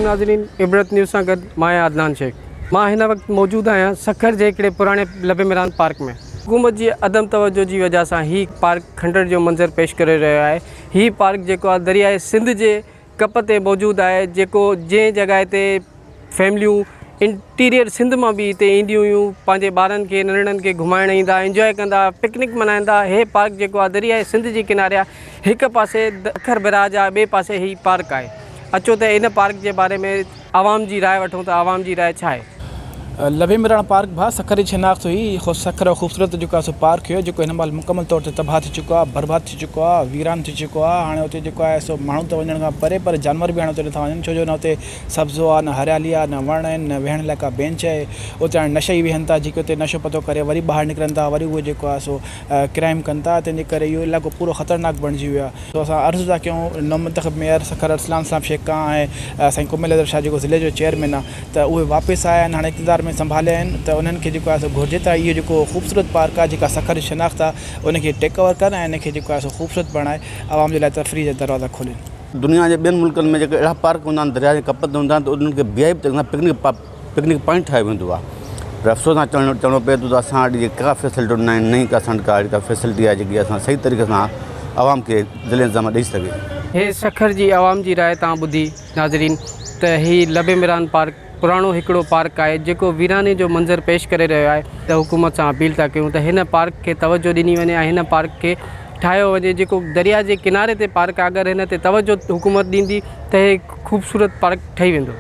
ناظرين عبرت نيوز سان گڏ مان آهيان عدنان شيخ مان هن وقت موجود آهيان سکر جي هڪڙي پراڻي لبي ميران پارڪ ۾ حڪومت جي عدم توجه جي وجه سان هي پارڪ کنڊر جو منظر پيش ڪري رهيو آهي هي پارڪ جيڪو آهي درياء سنڌ جي ڪپ تي موجود آهي جيڪو جنهن جڳهه تي فيمليون انٽيريئر سنڌ مان به هتي اينديون هيون پنهنجي ٻارن کي ننڍڙن کي گهمائڻ ايندا انجواء ڪندا پڪنڪ ملهائيندا هي پارڪ جيڪو آهي درياء سنڌ جي ڪناري آهي هڪ پاسي اکر بئراج آهي ٻئي پاسي هي پارڪ آهي اچو ته ان پارڪ جي باري ۾ عوام جي راء وٺون ته عوام جي راء ڇا آهي. لڀي ميراڻ پارڪ ڀاء سکر جي شناخت هئي خو سکر جو خوبصورت جيڪو آهي سو پارڪ هيو جيڪو هن مهل مڪمل طور تي تباهه ٿي چڪو آهي برباد ٿي چڪو آهي ويران ٿي چڪو آهي هاڻي اتي جيڪو آهي سو ماڻهو ته وڃڻ کان پري پر جانور به هاڻي اتي نٿا وڃن ڇو جو نه اتي سبزو آهي نه هريالي آهي نه وڻ آهن نه ويهڻ لاء ڪا بينچ آهي اتي هاڻي نشئي ويهن ٿا جيڪي اتي نشو پتو ڪري وري ٻاهر نڪرن ٿا وري اهي جيڪو آهي سو ڪرائيم ڪن ٿا تنهن جي ڪري اهو علائقو پورو خطرناڪ بڻجي ويو آهي سو اسان عرض ٿا ڪيون نومنتخب ميئر سکر ارسلان صاحب شيخ کان ۽ سائين ڪميل حيدر شاهه جيڪو ضلعي جو چيئرمين آهي ته اهي واپس آيا آهن هاڻي اقتدار ۾ سنڀاليا آهن ته انهن کي جيڪو آهي سو گهرجي ته اهو جيڪو خوبصورت پارڪ آهي جيڪا سکر جي شناخت آهي ان کي ٽيڪ اوور ڪن ۽ ان کي جيڪو آهي سو خوبصورت بڻائي عوام جي لاء تفريح جا دروازا کولين. دنيا جي ٻين ملڪن ۾ جيڪي اهڙا پارڪ هوندا آهن درياء جي ڪپ تي هوندا آهن ته انهن کي وي آء پي طريقي سان پڪنڪ پڪنڪ پوائنٽ ٺاهيو ويندو آهي پر افسوس سان چوڻو چوڻو پئي ٿو ته اسان وٽ جي ڪا فيسلٽي نه آهن نه ئي ڪا اسان وٽ ڪا اهڙي ڪا فيسلٽي آهي جيڪي اسان صحيح طريقي سان عوام کي ضلعي انتظاميه ڏئي سگهي. هي سکر جي عوام جي راء تان ٻڌي ناظرين ته هي لب ميران پارڪ پراڻو هڪڙو پارڪ آهي جيڪو ويراني جو منظر پيش ڪري رهيو آهي ته حڪومت سان اپيل ٿا ڪيون ته هن پارڪ کي توجه ڏني وڃي ۽ هن پارڪ کي ٺاهيو وڃي جيڪو درياء جي ڪناري تي پارڪ آهي اگر هن تي توجه حڪومت ڏيندي ته هي خوبصورت پارڪ ٺهي ويندو.